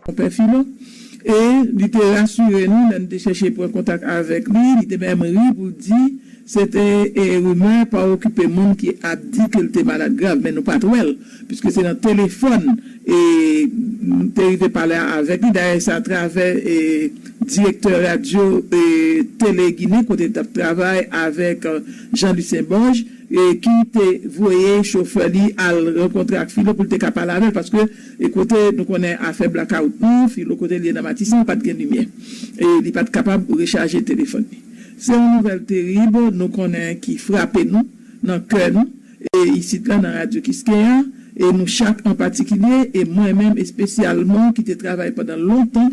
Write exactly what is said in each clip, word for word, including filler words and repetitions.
konpè Filo, e li te rasire nou lè n te chèche pran kontak avèk li, li te menm ri pou l di se te e, rimè pa okipe moun ki ap di ke l te malad grav, men nou pa t wè l, piske se nan telefòn e nou te rive pale avèk li. Dayè, se atravè e, direktè radyo e Tele Ginen, kote l t ap travay avèk e, Jean Lucien Borges, e ki te voye chofè li al rankontre ak Filo pou l te ka pale avè l, paske e kote nou konnen afè blakawout nan, Filo kote l ye nan Matisan, pa t gen limyè. E li pa t kapab rechaje telefòn li. Se yon nouvèl terib nou konnen ki frape nou nan kè nou, e isit la nan Radyo Kiskeya, e nou chak an patikilye, e mwen menm espesyalman ki te travay pandan lontan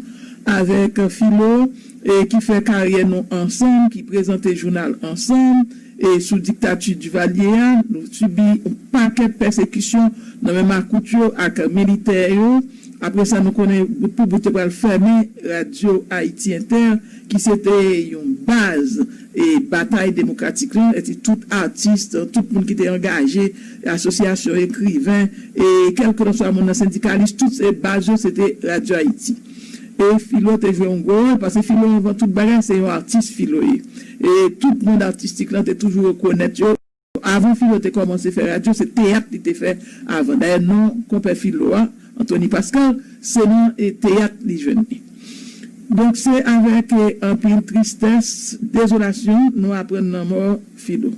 avèk Filo, e ki fè karyè nou ansanm, ki prezante jounal ansanm, e sou diktati Duvalier a, nou sibi yon pakèt pèsekisyon nan men makout yo ak militè yo. Apre sa, nou konnen bout pou bout yo pral fèmen Radyo Ayiti Entè, ki se te yon baz e batay demokratik lan, e ti tout atis, tout moun ki te angaje, asosyasyon, ekriven, e kèlkelanswa moun nan sendikalis, tout se baz yo, se te Radyo Ayiti. E Filo te jwe yon gwo wòl, paske Filo anvan tout bagay, se yon atis Filo ye. E tout mond atistik lan te toujou rekonèt yo. Avan Filo te kòmanse fè radyo, se teyat li te fè avan. Dayè, non konpè Filo a, Anthony Pascal, se nan e teyat li jwenn li. Donk, se avèk e, anpil tristès, dezolasyon, nou aprann lanmò Filo.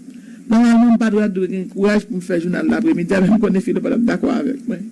Nòmalman, m pa dwe, dwe gen kouraj pou m fè jounal lapremidi a, men m konnen Filo pa t ap dakò avèk mwen.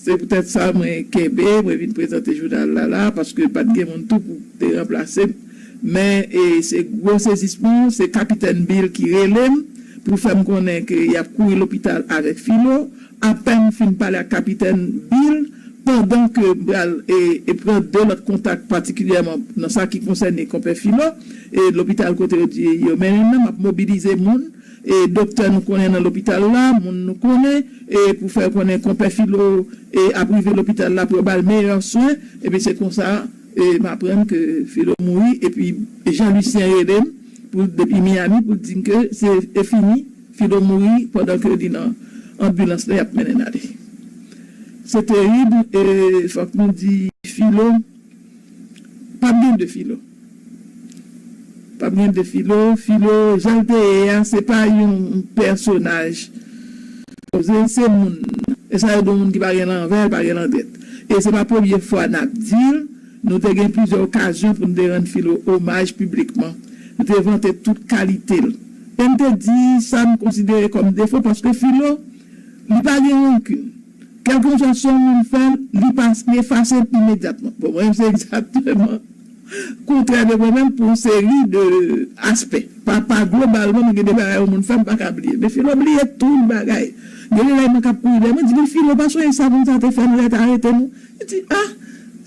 Se poutèt sa mwen kenbe, mwen vin prezante jounal la la, paske pa t gen moun tou pou te ranplase m. Men e, se gwo sezisman, se Kapitèn Bill ki rele m pou fè m konnen ke y ap kouri lopital avèk Filo. Apèn m fin pale ak Kapitèn Bill, pandan ke m pral e, e pran de lòt kontak, patikilyèman nan sa ki konsène konpè Filo, e lopital kote yo di yo mennen l nan, m ap mobilize moun, e doktè nou konnen nan lopital la, moun nou konnen, e pou fè konnen konpè Filo e ap rive lopital la pou yo ba l meyè swen, epi se konsa e m aprann ke Filo mouri, epi Jean Lucien rele m pou, depi Miami pou l di m ke se e fini, Filo mouri pandan ke li nan anbilans la, y ap mennen l ale. Se terib, e fòk nou di Filo, p ap gen de Filo. P ap gen de Filo. Filo, jan l te ye a, se pa yon pèsonaj. Se, se moun. E sa yo di yon moun ki pa gen lanvè, pa gen landrèt. E se pa premye fwa n ap di l. Nou te gen plizyè okazyon pou n te rann Filo omaj piblikman. Nou te vante tout kalite l. E m te di sa m konsidere kòm defo, paske Filo, li pa gen rankin. Kèlkeswa sa yon moun fè l, li pa, li efase l imedyatman. Bon, mwen menm, se egzakteman kontrè de mwen menm pou yon seri de aspè. Pa, pa globalman, mwen gen de bagay yon moun fè m, m pa ka bliye. Men Filo bliye tout bagay. Gen de lè mwen k ap kouri dèyè, mwen di, men Filo, pa sonje sa moun sa te fè nou lè l te arete nou? Li di, ah,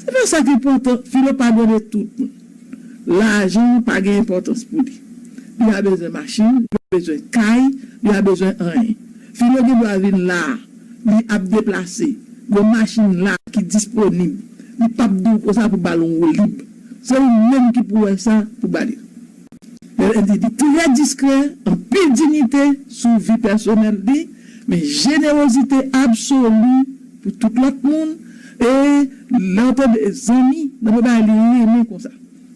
se pa sa ki enpòtan. Filo padone tout moun. Lajan pa gen enpòtans pou li. Li pa bezwen machin, li pa bezwen kay, li pa bezwen anyen. Filo gen dwa vin la a, li ap deplase. Gon machin la ki disponib. Li p ap di w konsa pou ba l yon woulib. Se ou menm ki pou wè sa pou ba li. Li, li trè diskrè, anpil diyite sou vi pèsonèl li, men jenerozite absoli pou tout lòt moun. E lè w tande zanmi, nan bagay li renmen konsa.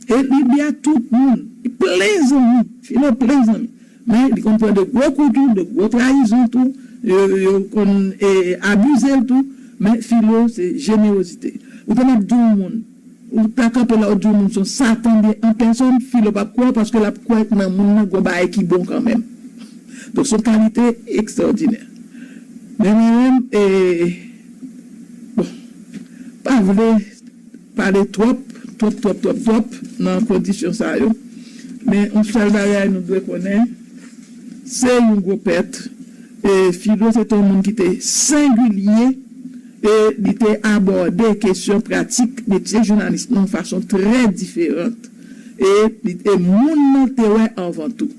E li, li a tout moun. Li plen zanmi. Filo plen zanmi. Men li konn pran de gwo kou tou, de gwo trayizon tou. Yo, yo konn e, abize l tou. Men Filo se jenerozite. Ou konn ap di yon moun, ou ta kanpe la, ou di yon moun se yon satan byen an pèsòn, Filo p ap kwè w paske l ap kwè nan moun nan gon bagay ki bon kanmenm. Donk, se yon kalite ekstwòdinè. Men mwen menm, e, bon, pa vle pale twòp, twòp, twòp, twòp, twòp nan kondisyon sa yo. Men yon sèl bagay nou dwe konnen, se yon gwo pèt. E Filo se te yon moun ki te sengilye e li te abòde kesyon pratik metye jounalis nan yon fason trè diferan. E li te moun nan te wè anvan tou.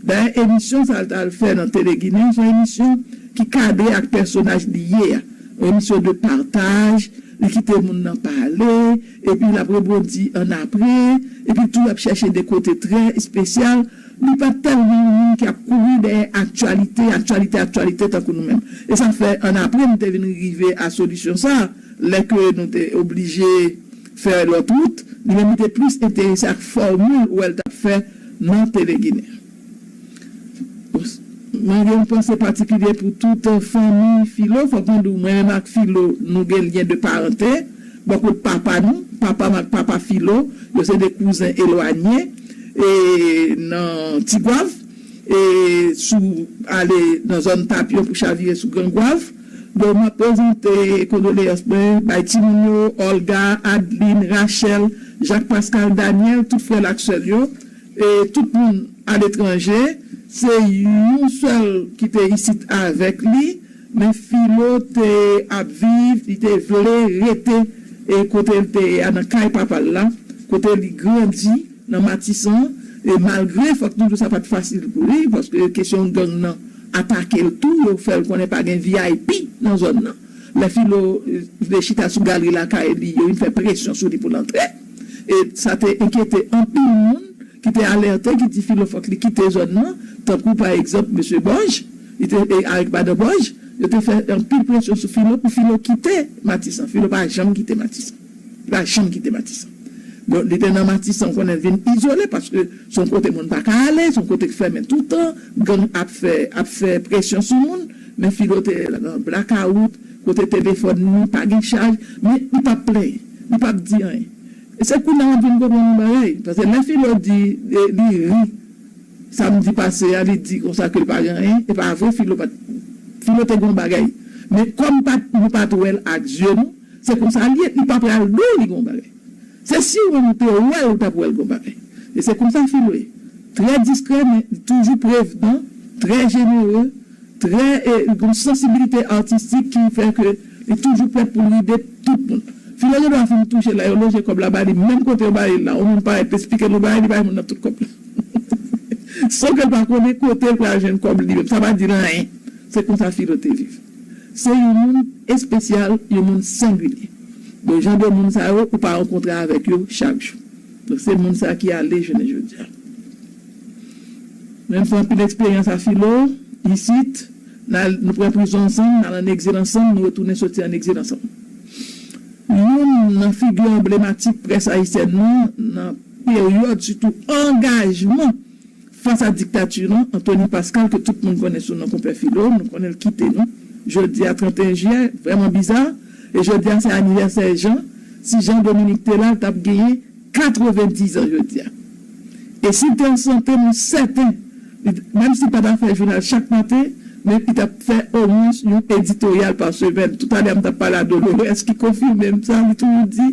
Dayè, emisyon sa l t al fè nan Tele Ginen, se yon emisyon ki kadre ak pèsonaj li ye a. Yon emisyon de pataj, li kite moun nan pale, epi l ap rebondi annapre, epi tou l ap chèche de kote trè espesyal. Li pa t tèlman yon moun ki ap kouri dèyè aktyalite, aktyalite, aktyalite tankou nou menm. E sa fè annapre m te vin rive a solisyon sa a, Lè ke nou te oblije fè lòt wout, li menm li te plis enterese ak fòmil ou wè l t ap fè nan Tele Ginen. Mwen gen yon panse patikilye pou tout fanmi Filo. Fòk mwen di w, mwen menm ak Filo, nou gen lyen de parante. Bò kot papa nou, papa m ak papa Filo, yo se de kouzen elwanye, e nan Tigwav, e sou ale nan zòn Tapyon pou chavire sou Gran Gwav. Bon, m ap prezante kondoleyans mwen bay timoun yo, Olga, Adeline, Rachel, Jacques Pascal, Daniel, tout frè l ak sè l yo, e tout moun aletranje. Se yon sèl ki te isit avèk li, men Filo te ap viv, li te vle rete e kote l te ye a, nan kay papa l la, kote li grandi, nan Matisan, e malgre, fòk nou di w, sa pa t fasil pou li, paske kesyon gang nan atake l tou, yo fè l konnen pa gen V I P nan zòn nan. Lè Filo, e, vle chita sou galri lakay li, yo vin fè presyon sou li pou l antre. E sa te enkyete anpil moun ki te alète, ki di Filo fòk li kite zòn nan, tankou pa egzanp mesye Bòj, li te, e, avèk madan Bòj, yo te fè anpil presyon sou Filo pou Filo kite Matisan. Filo pa janm kite Matisan. Li pa janm kite Matisan. Bon, li te nan Matisan, ou konnen l vin izole paske se yon kote moun pa ka ale, se yon kote k fèmen toutan, gang ap fè, ap fè presyon sou moun, men Filo te nan blakawout, kote telefòn li pa gen chaj, men li p ap plenyen, li p ap di anyen. E se kounye a m ap vin konprann yon bagay, paske lè Filo di, e, li ri, samdi pase a, li di konsa ke l pa gen anyen, e pa vre, Filo pa t, Filo te gen yon bagay. Men kòm pa t, nou pa t wè l ak zye nou, se konsa l ye, li pa pral di w li gen yon bagay. Se si w menm ou te wè l, ou t ap wè l gen yon bagay. E se konsa Filo ye. Trè diskrè, men li toujou prevenan, trè jenere, trè, e, yon sansibilite atistik ki fè ke li toujou prèt pou l ede tout moun. Filo gen dwa fin touche la, yo lonje kòb la ba li, menm kote yo ba li l la, yon moun parèt, te esplike l yon bagay, li bay moun nan tout kòb la. San ke l pa konnen kote l pral jwenn kòb li menm. Sa pa di l anyen. Se konsa Filo te viv. Se yon moun espesyal, yon moun sengilye. Bon, jan de moun sa yo, ou pa rankontre avèk yo chak jou. Donk, se moun sa ki ale jounen jodi a. Menm si anpil eksperyans a Filo, isit, n al, nou pran prizon ansanm, n al ann egzil ansanm, nou retounen soti ann egzil ansanm. Youn nan figi anblematik près ayisyèn nan, nan peryòd sitou angajman fas a diktati lan, Anthony Pascal, ke tout moun konnen sou non Konpè Filo, nou konnen l kite nou. Jodi a, trannteyen jiyè, vrèman biza, e jodi a, se anivèsè Jan. Si Jan Dominique te la, l t ap genyen katrevendizan jodi a. E si l te an sante, mwen sèten, li t-, menm si l pa ta fè jounal chak maten, men li t ap fè omwen yon editoryal pa semèn. Toutalè a, m t ap pale a Dolores ki konfime m sa, li toujou di,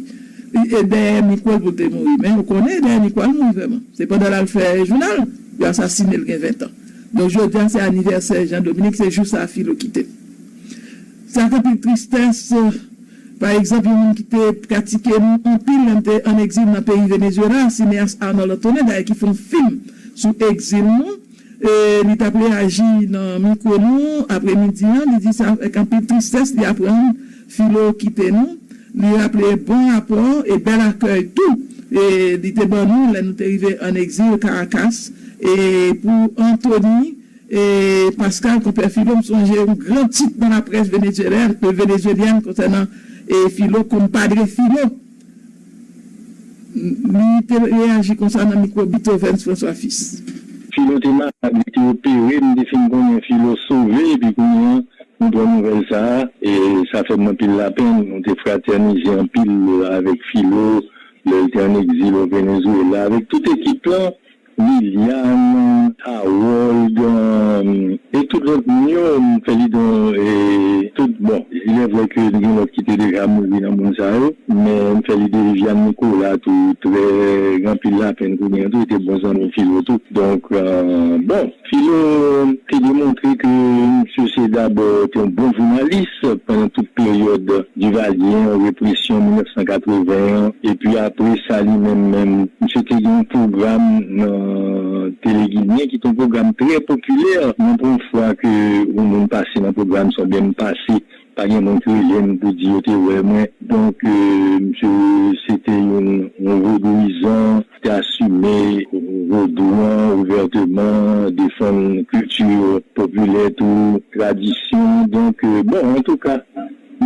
li, e dèyè mikwo l pou l te mouri. Men ou konnen, dèyè mikwo a l mouri vrèman. Se pandan l al fè jounal, yo asasine l gen ven tan. Donk, jodi a, se anivèsè Jan Dominique, se jou sa a Filo kite l. Sa fè anpil tristès, pa egzanp, yon moun ki te pratike nou anpil lè m te ann egzil nan peyi Venezuela, sineyas Arnold Antonin, dayè ki fè yon fim sou egzil nou, e, li t ap reyaji nan mikwo nou apremidi an, li di sa avèk anpil tristès, li aprann Filo kite nou, li raple bon rapò e bèl akèy tou, e, li te ban nou lè nou te rive ann egzil Caracas, e, pou Anthony, e, Pascal, Konpè Filo, m sonje yon gran tit nan laprès venezuelyèn, e, venezuelyèn konsènan, e, Filo, Compadre Filo. Li te reyaji konsa nan mikwo Beethovens François Fils. Filo te malad, li te opere, m te fin konnen Filo sove, epi kounye a, nou pran nouvèl sa a, e sa fè m anpil lapenn. Nou te fratènize anpil avèk Filo, lè l te ann egzil o Venezuela, avèk tout ekip lan, Liliane, Harold, um, e tout lòt moun yo, m fè lide, e tout, bon, il est vrai que gen lòt ki te deja mouri nan moun sa yo, men m fè lide Viviane Nicolas tou, trè, gen anpil lapenn kounye a tou, li te bon zanmi Filo tou. Donk, euh, bon, Filo te demontre ke misye se dabò te yon bon jounalis pandan tout peryòd Divalyen an, represyon mil nèf san katreven an, epi apre sa, li menm menm, misye te gen yon pwogram nan Tele Ginen ki te yon pwogram trè popilè. Mwen, pou yon fwa ke yon moun pase nan pwogram sa, oubyen m pase, pa gen moun ki rele m pou di yo te wè mwen. Donk, euh, misye se te yon, yon vodouyizan, te asime vodou an ouvèteman, defann kilti popilè tou, tradisyon. Donk, euh, bon, antouka,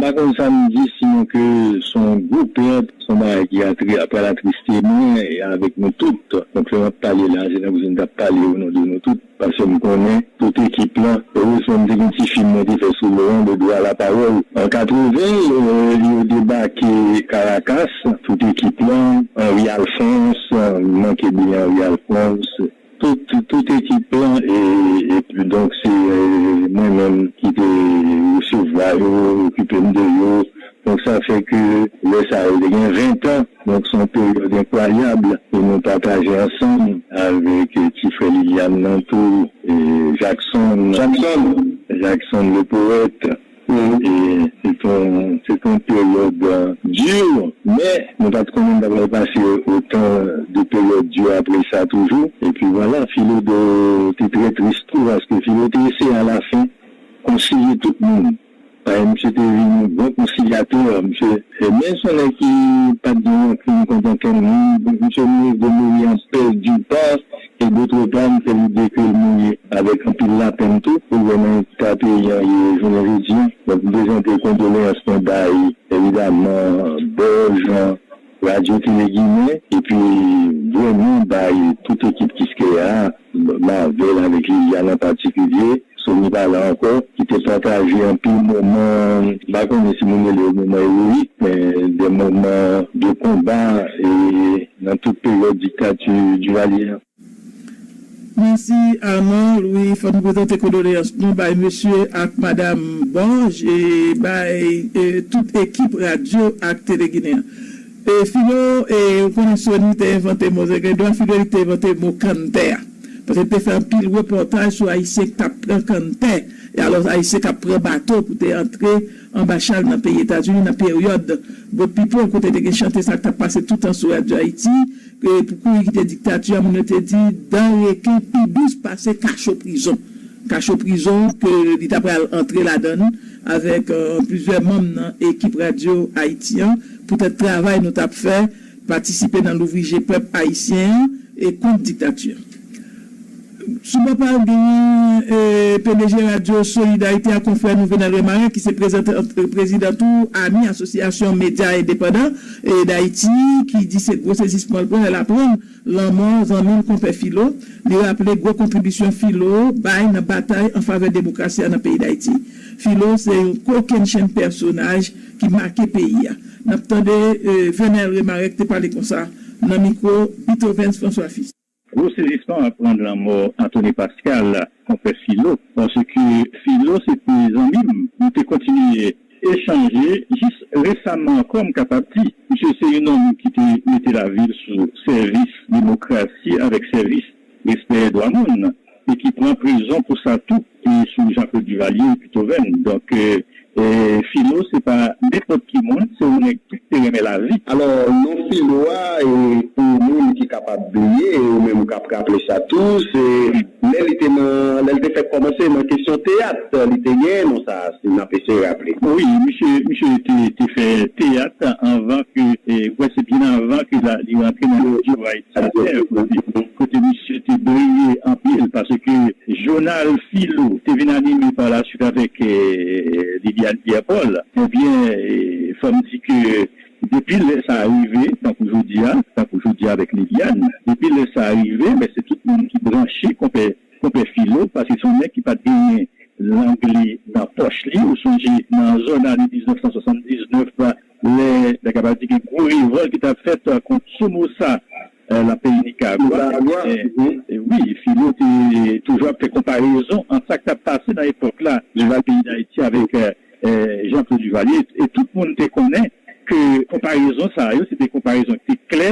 Pa konn sa m di, sinon ke se yon gwo pèt, se yon bagay ki atre-, pral atriste mwen e avèk nou tout. Donk, lè m ap pale la, se tankou si m t ap pale o non de nou tout, paske m konnen tout ekip lan. Erezman, m te gen ti fim mwen te fè sou Laurent, Le droit à la parole. An katreven, euh, yo debake Caracas, tout ekip lan, Henri Alphonse, m manke bliye Henri Alphonse, tout, tout ekip lan, e, epi donk se, euh, mwen menm ki te resevwa yo, okipe m de yo. Donk sa fè ke lè sa yo te gen ven tan. Donk se yon peryòd enkwayab ke nou pataje ansanm avèk, euh, ti frè Liliane nan tou, e Jackson. Jackson. Jackson le poète. E se t yon, se t yon peryòd, euh, di, men nou pa t konnen n ta pral pase otan de peryòd di apre sa toujou. Epi vwala, Filo te trè tris tou, paske Filo te eseye alafen konsilye tout moun. Paske misye te vin yon bon konsilyatè, misye, e men se yon nèg ki pa t gen rankun kont ankenn moun, misye mouri de mouri an pè, d'une part, e d'autre part, m fè lide ke l mouri avèk anpil lapenn tou, pou l wè nan eta peyi an ye jounen jodi an. Donk, m prezante kondoleyans mwen bay, evidaman, Bòj, Radyo Tele Ginen, epi vrèman bay tout ekip Kiskeya a, Marvel avèk Liliane an patikilye, Sony pa la ankò, ki te pataje anpil moman, m pa konnen si moun rele yo moman ewoyik, men de moman de konba e nan tout peryòd diktati Duvalier an. Mèsi Armand. Wi, fò nou prezante kondoleyans nou bay mesye ak madanm Bòj e bay, e, tout ekip radyo ak tele Ginen an. E, Filo, e, ou konnen Sony te envante mo, se gen dwa Filo li te envante mo kanntè a. Paske li te fè anpil repòtaj sou Ayisyen ki t ap pran kanntè, e alò Ayisyen k ap pran bato pou te antre anba chal nan peyi Etazini nan peryòd Boat People, kote te gen chante sa k t ap pase toutan sou Radyo Ayiti, ke pou kouri kite diktati a, moun yo te di, dan reken pi dous pase kacho prizon. Kacho prizon ke li ta pral antre ladan l avèk, euh, plizyè manm nan ekip Radyo Ayiti an, poutèt travay nou t ap fè, patisipe nan louvri je pèp ayisyen an e kont diktati a. Sou bò pa l, genyen, e, P D G Radyo Solidarite a, konfrè nou Venel Remarin, ki se prezante-, prezidan tou, ami, Asosyasyon Medya Endepandan, e, Dayiti, ki di se gwo sezisman l pran lè l aprann lanmò zanmi l, konpè Filo. Li raple gwo kontribisyon Filo bay nan batay an favè demokrasi a nan peyi Dayiti. Filo se yon kokennchenn pèsonaj ki make peyi a. N ap tande, e, Venel Remarin ki te pale konsa nan mikwo Beethovens François Fils. Gwo sezisman aprann lanmò Anthony Pascal, konpè Filo, paske Filo se te zanmi m. Nou te kontinye echanje jis resaman ankò, m kapab di. Misye se yon nonm ki te mete lavi l sou sèvis demokrasi avèk sèvis respè dwa moun, e ki pran prizon pou sa tou, e sou Jean-Claude Duvalier e Beethoven. Donk, e, e, Filo, se pa nenpòt ki moun, se yon nèg tou ki te renmen lavi. Alò, non Filo a, e, pou moun ki kapab bliye, e ou menm ou k ap raple sa tou, se lè li te nan, lè l te fèk kòmanse nan kesyon teyat, li te gen non sa a, si n ap eseye raple. Wi, misye, misye te, te fè teyat anvan ke, e, wè, se byen anvan ke la, li rantre nan radyo Ayiti Latè, kote, kote misye te briye anpil, paske jounal Filo te vin anime pa la suite avèk, e, Liliane Pierre Paul. Ebyen, e, fò m di ke depi lè sa a rive, tankou jodi a, tankou jodi a avèk Liliane, depi lè sa a rive, men se tout moun ki branche konpè, konpè Filo, paske se yon nèg ki pa t genyen lang li nan pòch li. Ou sonje nan zòn ane diznèf san swasanndiznèf, lè, n ta kapab di, gen gwo revòlt ki t ap fèt, e, kont Somoza, e, nan peyi Nikaragwa. Nikaragwa, e, wi. E wi, Filo te toujou ap fè konparezon ant sa k t ap pase nan epòk la, nan peyi Dayiti avèk, e, e, Jean-Claude Duvalier. E tout moun te konnen ke konparezon sa yo, se te konparezon ki te klè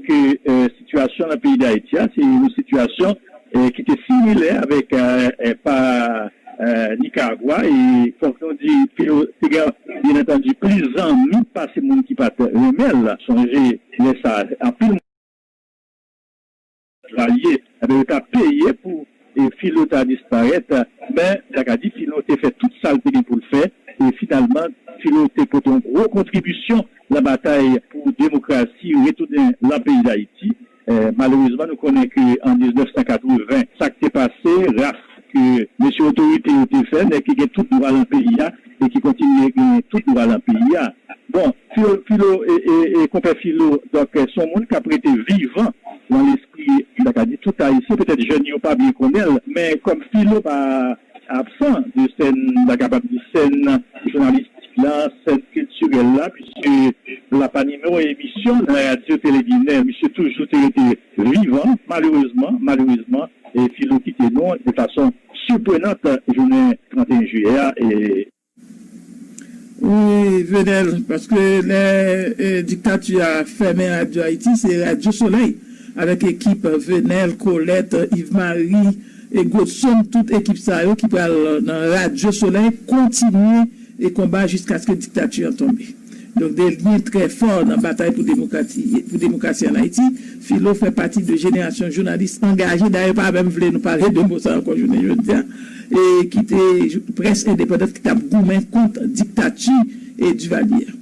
ke, e, sitiyasyon nan peyi Dayiti a, se yon sitiyasyon, e, ki te similè avèk, e, e, pa, e, Nikaragwa. E fòk nou di, Filo te gen, byen antandi, plis zanmi pase moun ki pa t renmen l. Sonje, lè sa a, anpil moun Duvalier, ebyen, yo t ap peye pou, e, Filo ta disparèt, men, n ta ka di, Filo te fè tout sa l te gen pou l fè, e finalman, Filo te pote yon gwo kontribisyon nan batay pou demokrasi retounen nan peyi Dayiti. E, malerezman, nou konnen ke an diznèf san katreven, sa k te pase, raf ke mesye otorite yo te fè, nèg ki gen tout dwa nan peyi a, e ki kontinye gen tout dwa nan peyi a. Bon, Filo, Filo, e, e, e, konpè Filo, donk, se yon moun k ap rete vivan nan lespri, m ta ka di, tout Ayisyen, petèt jèn yo pa byen konnen l, men kòm Filo pa absan de sèn, m ta kapab di, sèn jounalis la, sèn kiltirèl la, piske l ap anime yon emisyon nan radyo Tele Ginen. Misye toujou te rete vivan, malerezman, malerezman, e Filo kite nou de fason siprenant jounen trannteyen jiyè a. E Wi, Venel, paske lè e, diktati a fèmen Radyo Ayiti, se Radyo Solèy, avèk ekip Venel, Colette, Yves Marie, e Godson, tout ekip sa yo ki pral nan Radyo Solèy kontinye e konba jiskaske diktati an tonbe. Donk, de lyen trè fò nan batay pou demokrati, pou demokrasi ann Ayiti. Filo fè pati de jenerasyon jounalis angaje, dayè pa menm vle nou pale de mo sa ankò jounen jodi a, e ki te près endepandan ki t ap goumen kont diktati e Divalye a.